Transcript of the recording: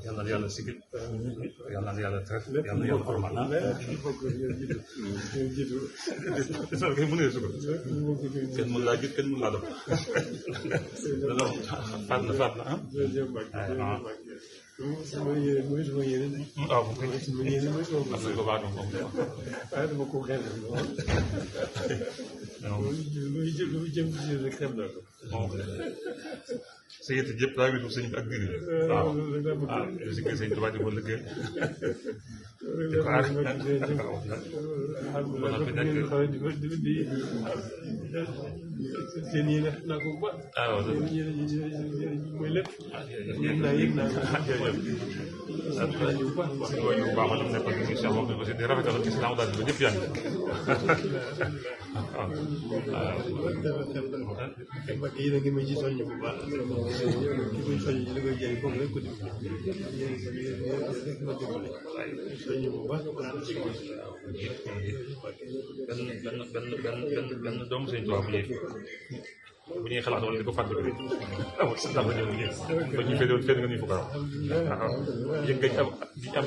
yal na yàlla sigil yal na yàlla traité yal na yàlla formal kay mu ne su ko kenn mën laa gis kenn mën laa def faat na sama yéene mooy sama yéene. waaw sama yéene mooy sama am nañ ko baax moom waaye dama ko gën lu jëm ci rek xam naa ko. sa yëtt yëpp daa witu sëñ bi ak biir waaw waaw si kër sëñ Tuubaa di ko liggéey di ko aar seen yéene naa ko bu baax. waaw mooy lépp. yëg naa ko. bu baax la nekkoon ci incha allah aussi di rafetal ci islam daal di ba ñëpp yaa ngi waaw yéen a ngi ma ci soññ bu baax ki koy soññ li koy jëriñ foofu rek ko dimbali soññ bu baax benn doomu sëñ Tuubaa bu ñuy xalaat wala di ko fàttali rek amul sax dafa ñëw ba ñu féetewul féet nga ñu fa ko waaw yëg nga am